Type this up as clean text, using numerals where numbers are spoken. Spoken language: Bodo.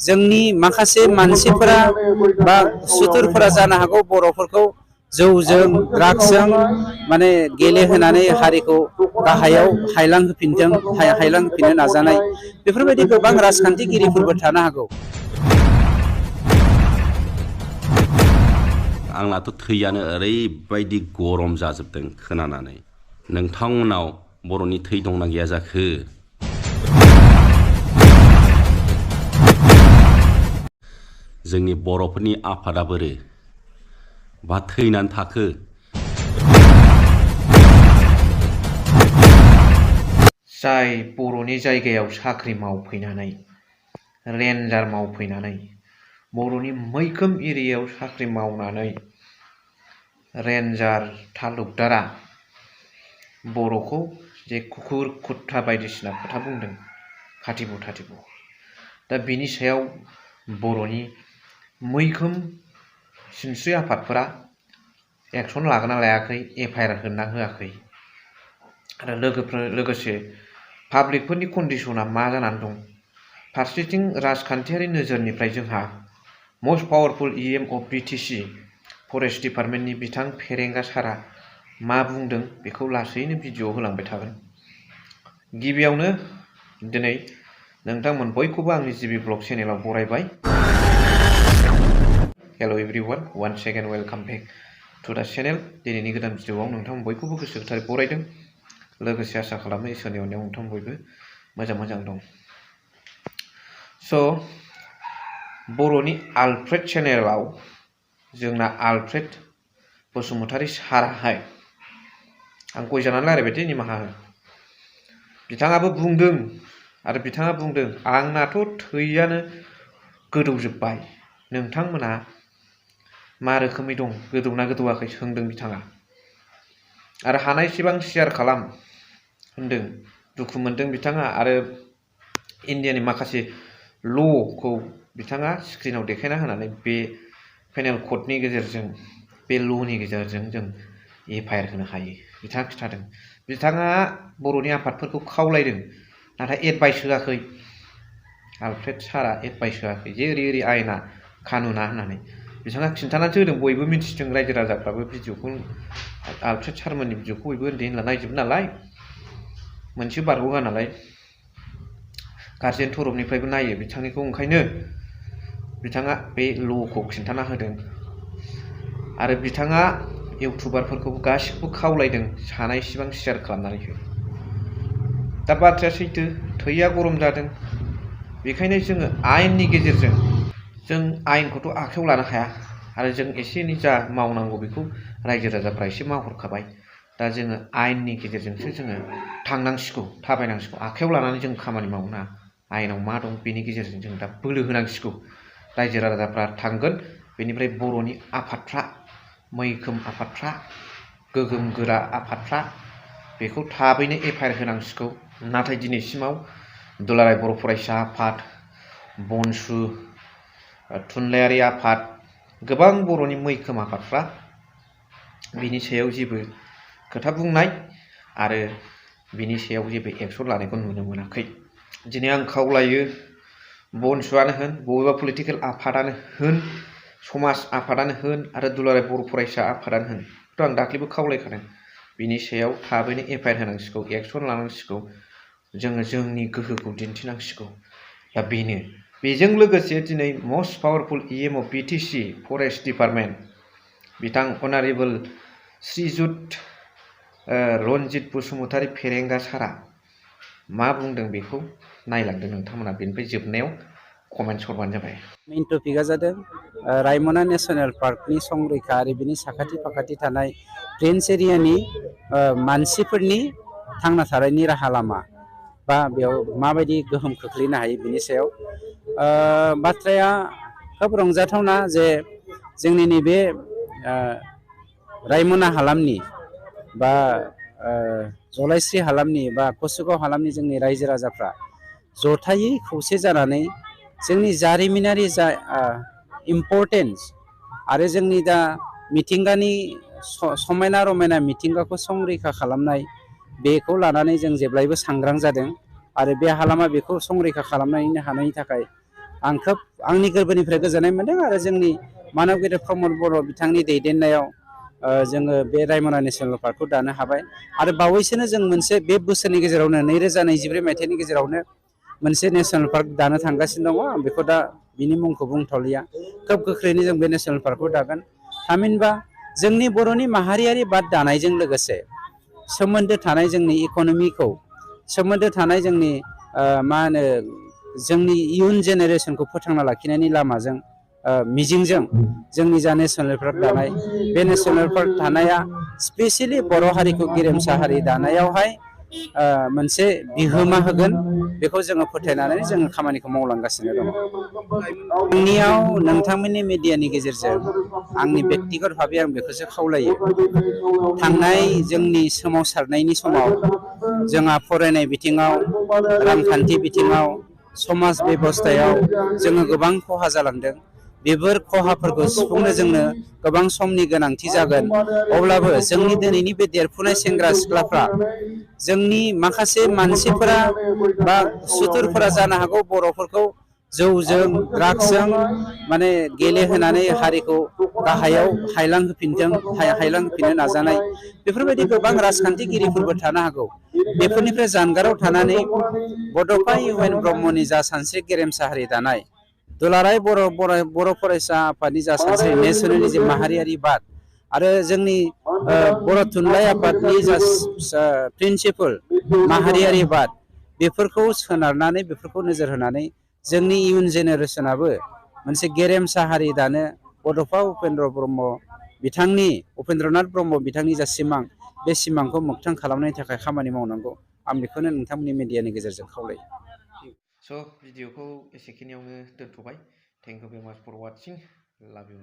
जोंनि माखासे मानसिफोरा बा सुथुरफोरा जानो हागौ बर'फोरखौ जौजों ड्राग्सजों माने गेलेहोनानै हारिखौ गाहायाव हायलांहोफिननो नाजानाय बेफोरबायदि गोबां राजखान्थिगिरिफोरबो थानो हागौ। आंनाथ' थैयानो ओरैबायदि गरम जाजोबदों खोनानानै। नोंथांमोनाव बर'नि थै दंना गैया जाखो? जोंनि बर'फोरनि आफादा बोरो बा थैनानै थाखो? जाय बर'नि जायगायाव साख्रि मावफैनानै रेन्जार मावफैनानै बर'नि मैखोम एरियायाव साख्रि मावनानै रेन्जार तालुकदारा बर'खौ जे कुकुर कुत्ता बायदिसिना खोथा बुंदों खाथिबु थाथिबु, दा बिनि सायाव बर'नि मैखोम सिनस्रि आफादफोरा एक्सन लागोना लायाखै, एफआइआर होना होआखै आरो लोगोसे पाब्लिकफोरनि कन्डिसना मा जानानै दं। फारसेथिं राजखान्थियारि नोजोरनिफ्राय जोंहा most powerful EM of BTC forest डिपार्टमेन्टनि बिथां फेरेंगा सारा मा बुंदों बेखौ लासैनो भिडिअ होलांबाय थागोन। गिबियावनो दिनै नोंथांमोन बयखौबो आंनि जिबि ब्लग चेनेलाव बरायबाय। Hello everyone, one second welcome back to the channel. दिनैनि गोदान भिडिअआव नोंथांमोन बयखौबो गोसो गोथारै बरायदों। लोगोसे आसा खालामो इसोरनि अननायाव नोंथांमोन बयबो मोजां दं। स' बर'नि आलफ्रेड चेनेलाव जोंना आलफ्रेड बसुमतारी साराहाय, आं गय जानानै रायलायबाय दे निमाहा हो। बिथाङाबो बुंदों आरो बिथाङा बुंदों आंनाथ' थैयानो गोदौजोब्बाय, नोंथांमोना मा रोखोमै दं, गोदौना गोदौआखै सोंदों बिथाङा। आरो हानायसेबां शेयार खालाम होनदों, दुखु मोनदों बिथाङा। आरो इन्डियानि माखासे ल'खौ बिथाङा स्क्रिनाव देखायना होनानै बे पेनेल क'डनि गेजेरजों, बे ल'नि गेजेरजों जों एफआइआर होनो हायो बिथाङा खिन्थादों। बिथाङा बर'नि आफादफोरखौ खावलायदों, नाथाय एडभाइस होआखै। आलफ्रेड सारा एडभाइस होआखै जे ओरै आयेना कानुना होननानै। बिथाङा खिन्थानानैसो होदों, बयबो मिथिदों, रायजो राजाफ्राबो भिडिअखौ, आलफ्रेड सारमोननि भिडिअखौ बयबो उन्दै उनला नायजोबो नालाय, मोनसे बारग'आ नालाय, गार्जेन थरफनिफ्रायबो नायो बिथांनिखौ। ओंखायनो बिथाङा बे ल'खौ खिन्थाना होदों। आरो बिथाङा इउटुबारफोरखौ गासिखौबो खावलायदों हानायसेबां शेयार खालामनानै हो। दा बाथ्राया सैथो, थैया गरम जादों। बेखायनो जोङो आयेननि गेजेरजों, जों आयेनखौथ' आखायाव लानो हाया, आरो जों एसे एनै जा मावनांगौ बेखौ रायजो राजाफ्रा एसे मावहरखाबाय। दा जोङो आयेननि गेजेरजोंसो जोङो थांनांसिगौ, थाबायनांसिगौ। आखायाव लानानै जों खामानि मावनो नाङा। आयेनाव मा दं बेनि गेजेरजों जों दा बोलो होनांसिगौ। रायजो राजाफ्रा थांगोन, बेनिफ्राय बर'नि आफादफ्रा, मैखोम आफादफ्रा, गोगोम गोरा आफादफ्रा बेखौ थाबैनो एफआइआर होनांसिगौ। नाथाय दिनैसिमाव दुलाराय बर' फरायसा आफाद, बनसु, थुनलाइयारि आफाद, गोबां बर'नि मैखोम आफादफ्रा बिनि सायाव जेबो खोथा बुंनाय आरो बिनि सायाव जेबो एक्सन लानायखौ नुनो मोनाखै। दिनै आं खावलायो, बनसुआनो होन, बबेबा पलिटिकेल आफादानो होन, समाज आफादानो होन, आरो दुलाराय बर' फरायसा आफादानो होन, आं दाख्लैबो खावलायखादों, बिनि सायाव थाबैनो एफआइआर होनांसिगौ, एक्सन लानांसिगौ। जोङो जोंनि गोहोखौ दिन्थिनांसिगौ। दा बेनो। बेजों लोगोसे दिनै must powerful EM of BTC forest department बिथां अनारेबल श्रीजुत रन्जित बसुमतारी फेरेंगा सारा मा बुंदों बेखौ नायलांदों नोंथांमोना। बेनिफ्राय जोबनायाव कमेन्ट्स हरबानो जाबाय। मेइन टपिकआ जादों रायमना नेशनेल पार्कनि संरैखा आरो बिनि साखाथि फाखाथि थानाय प्लेन्स एरियानि मानसिफोरनि थांना थानायनि राहा लामा, बा बेयाव माबायदि गोहोम खोख्लैनो हायो बिनि सायाव। बाथ्राया खोब रंजाथावना जे जोंनि नैबे रायमना हालामनि बा जलायस्रि हालामनि बा कसुगाव हालामनि जोंनि रायजो राजाफ्रा जथायै खौसे जानानै जोंनि जारिमिनारि जा इम्परटेन्स आरो जोंनि दा मिथिंगानि समायना रमायना मिथिंगाखौ संरैखा खालामनाय, बेखौ लानानै जों जेब्लायबो सांग्रां जादों। आरो बे हालामा बेखौ संरैखा खालामनो हानायनि थाखाय आं खोब आंनि गोरबोनिफ्राय गोजोननाय मोनदों आरो जोंनि मानबगिरि प्रमद बर' बिथांनि दैदेननायाव जोङो बे रायमना नेसनेल पार्कखौ दानो हाबाय आरो बावैसोनो जों मोनसे बे बोसोरनि गेजेरावनो 2024 मायथाइनि गेजेरावनो मोनसे नेसनेल पार्क दानो थांगासिनो दङ आं बेखौ दा बिनि मुंखौ बुंथ'लिया खोब गोख्रैनो जों बे नेसनेल पार्कखौ दागोन थामहिनबा जोंनि बर'नि माहारियारि बाद दानायजों लोगोसे सोमोन्दो थानाय जोंनि इक'नमिखौ सोमोन्दो थानाय जोंनि मा होनो जोंनि इयुन जेनेरेसनखौ फोथांना लाखिनायनि लामाजों मिजिंजों जोंनि जा नेसनेल पार्क दानाय बे नेसनेल पार्क दानाया स्पेसियेलि बर' हारिखौ गेरेमसा हारि दानायावहाय मोनसे बिहोमा होगोन बेखौ जोङो फोथायनानै जोङो खामानिखौ मावलांगासिनो दङ आंनियाव नोंथांमोननि मिडियानि गेजेरजों आंनि बेक्तिगत भाबै आं बेखौसो खावलायो थांनाय जोंनि सोमावसारनायनि समाव जोंहा फरायनाय बिथिङाव रांखान्थि बिथिङाव समाज बेबस्थायाव जोङो गोबां खहा जालांदों बेफोर खहाफोरखौ सुफुंनो जोंनो गोबां समनि गोनांथि जागोन अब्लाबो जोंनि दिनैनि बे देरफुनाय सेंग्रा सिख्लाफ्रा जोंनि माखासे मानसिफोरा बा सुथुरफोरा जानो हागौ बर'फोरखौ जौजों ड्राग्सजों माने गेलेहोनानै हारिखौ गाहायाव हायलांहोफिननो नाजानाय बेफोरबायदि गोबां राजखान्थिगिरिफोरबो थानो हागौ बेफोरनिफ्राय जानगाराव थानानै बड'फा इउ एन ब्रह्मनि जा सानस्रि गेरेमसा हारि दानाय दुलाराय बर' फरायसा आफादनि जा सानस्रि नेसनेलिजम माहारियारि बाद आरो जोंनि बर' थुनलाइ आफादनि जा प्रिन्सिपल माहारियारि बाद बेफोरखौ सोनारनानै बेफोरखौ नोजोर होनानै जोंनि इयुन जेनेरेसनाबो मोनसे गेरेमसा हारि दानो बड'फा उपेन्द्रनाथ ब्रह्म बिथांनि जा सिमां बे सिमांखौ मोगथां खालामनायनि थाखाय खामानि मावनांगौ आं बेखौनो नोंथांमोननि मिडियानि गेजेरजों खावलायो स' भिडिअखौ एसेखिनियावनो दोनथ'बाय थेंक इउ भेरि माच फर वाचिं लाभ इउ